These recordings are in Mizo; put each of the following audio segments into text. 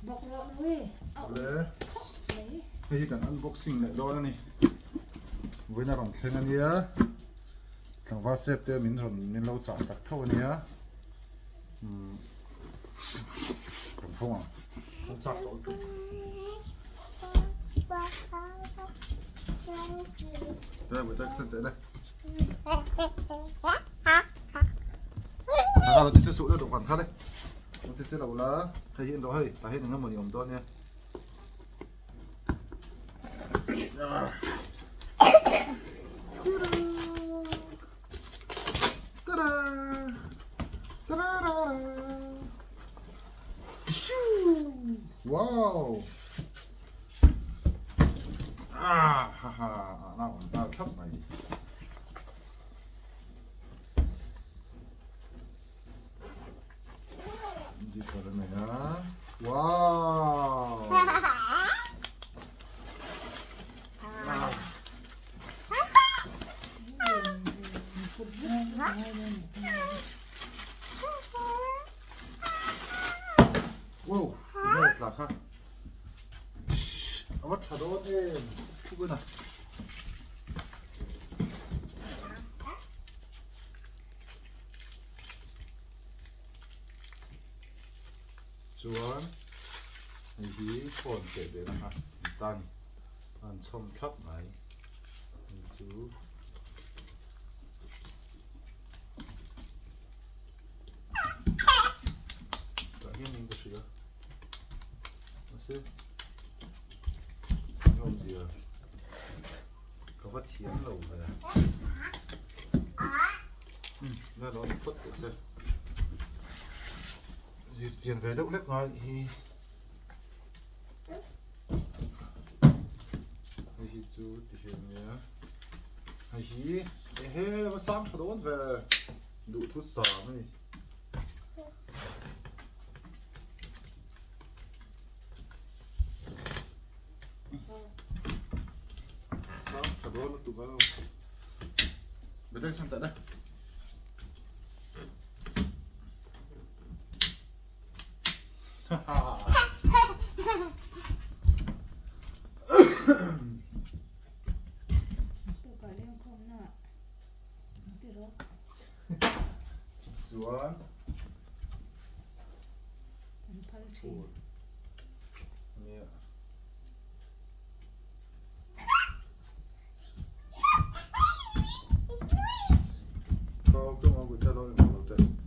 Bawk rawh nu e. Le. Hei hi kan unboxing leh dawn a ni. Vawiin a rawn thleng a nia. Tlangval sep te min rawn min lo chah sak tho a nia. Umm kan hawng ang. Kan chak tawh lutuk. Đây, buổi tách sân tệ đây. Thằng nào thì sẽ sụt ra đồ khoản khác đấy. Nó sẽ sẽ đầu là thể hiện đó hơi, ta hiện nó một điểm đó nha. Ta-da! Ta-da-da-da! Wow! Ah, ha ha, na on ta thlap mai. Zipper a nei a. Wow! Wow, tinge tla kha. A va tha dawn em, thu a. Chuan hei hi phone cheh ve na kha an tan an chhawm thlap mai hei chu tah hian in ka hria mahse eng awmzia ka va thiam lo ve la lo ni phawt teh se zir chian ve deuh hlek ngai hi hei hi chu ti hian nia hei hi ehe va sang tha dawn ve duhthu sam a ni. Sang tha dawn lutuk a lo. Bedek san tak dah. Chuan phul ania.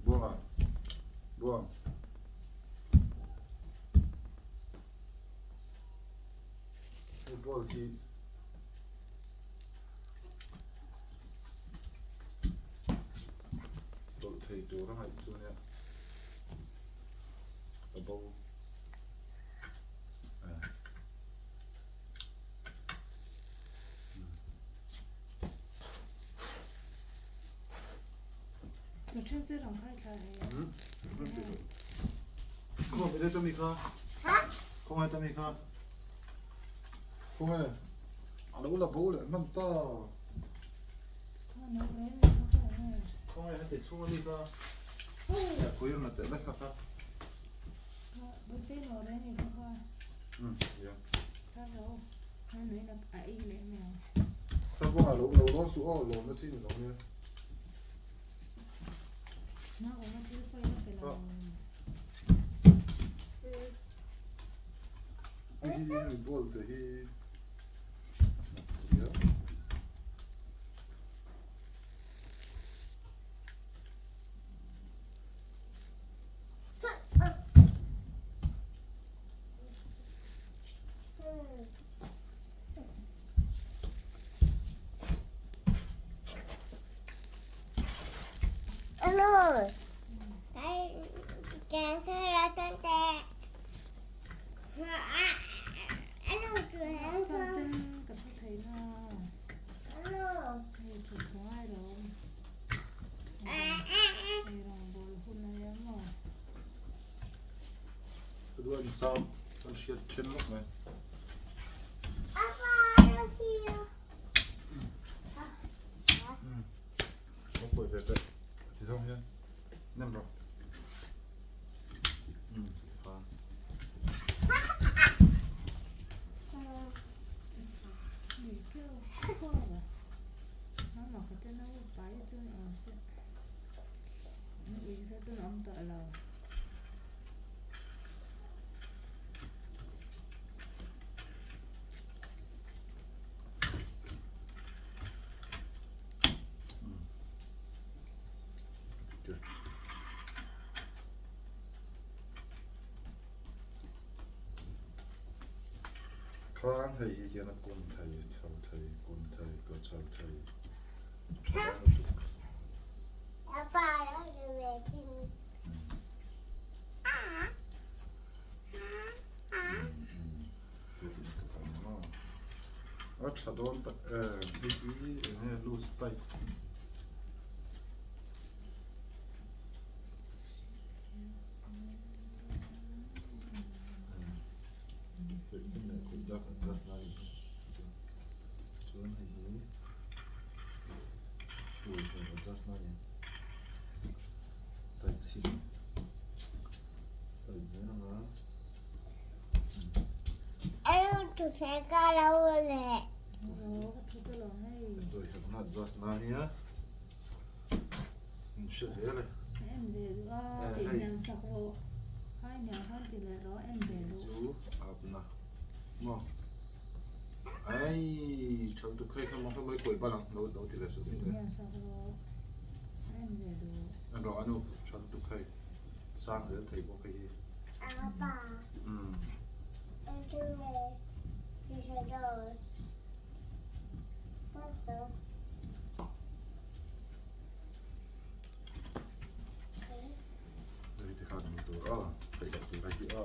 Buang a buang. Hei ball hi tawlh thei tur a ngaih chu nia ka bo. Hei hi hemi ball te hi Ka duh a insam kan hriat then lawk mai. Lo kawi ve teh ti zawng hian nem rawh. Khan hei hi hian a kun thei, chho thei, kun thei, ko chho thei. Tha lutuk. A tha dawn tak em, hei hi enge loose type. Chuan hei hi tui hei adjust na ni tai chhin tai zel anga tui hei na adjust na nia in hre zel e hei chu apna maw Ai tha lutuk hei kha kha mai kawi bal ang lo lo ti ve suh ding le. An rawh anu tha lutuk hei sang zel thei bawk hei hi. Umm. Hei te khan ang tur a theih loh tur hei hi a.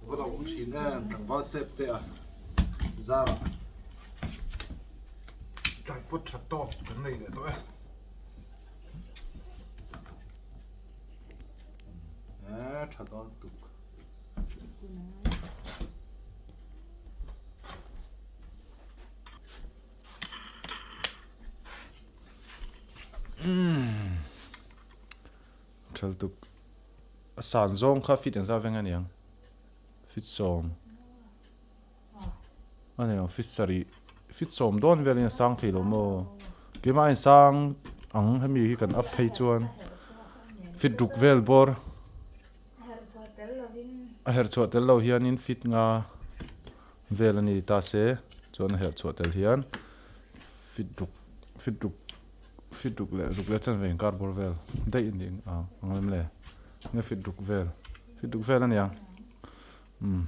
Va lo awm thin em tlangval sep te a zar ah tripod tha tawk kan nei leh tawh e eh tha dawn tuk. Thal tuk a san zawng kha fit an zau veng a niang fit sawm a ni lo fit sarih fit sawm dawn velin a sang thei lo maw keimah a insang ang hemi hi kan up phei chuan fit ruk vel bawr a herh chhuah tel lo hianin fit nga vel a ni ta se chuan a herh chhuah tel hian fit ruk fit ruk fit ruk leh ruk leh chanve inkar bawr vel daih a ni ang ang lem le nge fit ruk vel fit ruk vel a ni ang umm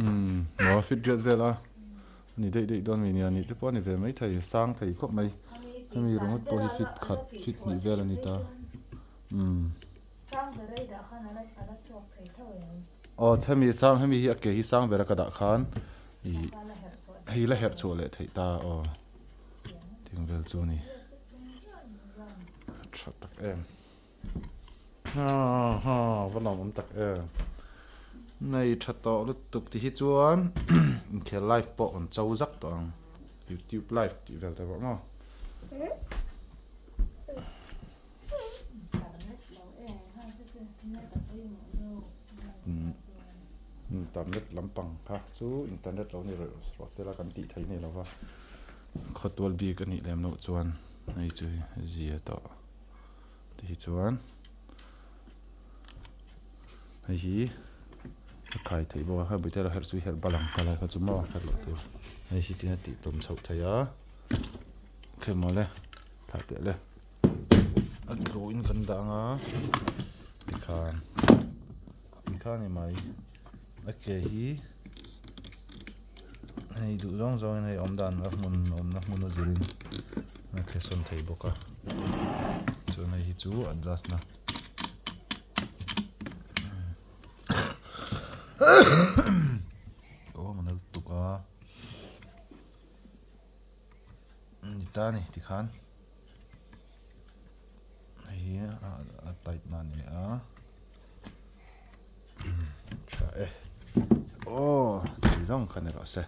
umm maw fit riat vel a ni daih daih dawn mi nia nih te pawh a ni ve mai thei sang thei khawp mai hemi ringawt pawh hi fit khat fit hnih vel a ni ta umm. Aw hemi sang hemi hi a ke hi sang bera ka dah khan ih hei la herh chhuah leh theih ta aw ting vel chu a ni tha tak em ha ha va lawmawm tak em nei tha tawh lutuk ti hi chuan inkhel live pawh an cho zak tawh ang youtube live tih vel te pawh maw. Internet lampang kha chu internet lo ni rawh se la kan tih theih nei lo va, khawtual bik a nih lem loh chuan hei chu zia tawh ti hi chuan hei hi a khai theih bawk a hei bawihte lo herh chu herh bal ang ka lai kha chu maw herh loh tur hei hi tin a tih tawm chhoh theih a khemaw le thlah teh le. A tlu in kan dah anga tikhan tikhan a ni mai a ke hi hei duh zawng zawng in hei awm dan a hmun awmna hmun a zir in a thle sawn thei bawk a chuan hei hi chu adjust na aw a nal tuk a. Ni ta a ni tikhan hei hi a tight na a ni leh a tha e aw tih zawng kha ni rawh se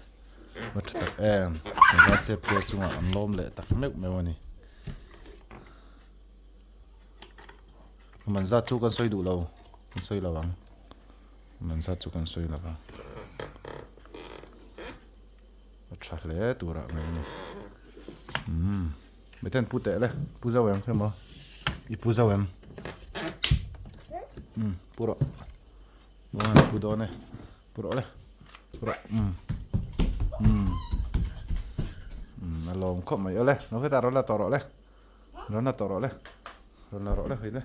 va tha tak em tlangval sep te chungah an lawm leh tak meuh meuh a ni man zat chu kan sawi duh lo. Kan sawi lo ang. A man zat chu kan sawi lo ang. A tha hle turah mai a ni. Umm miten pu teh le pu zau em kha maw i pu zau em umm pu rawh Buang pu dawn e pu rawh le pu rawh umm umm umm a lawm khawp mai awle lo hetah rawn la tawh rawh le rawn la tawh rawh le rawn la rawh le hei le.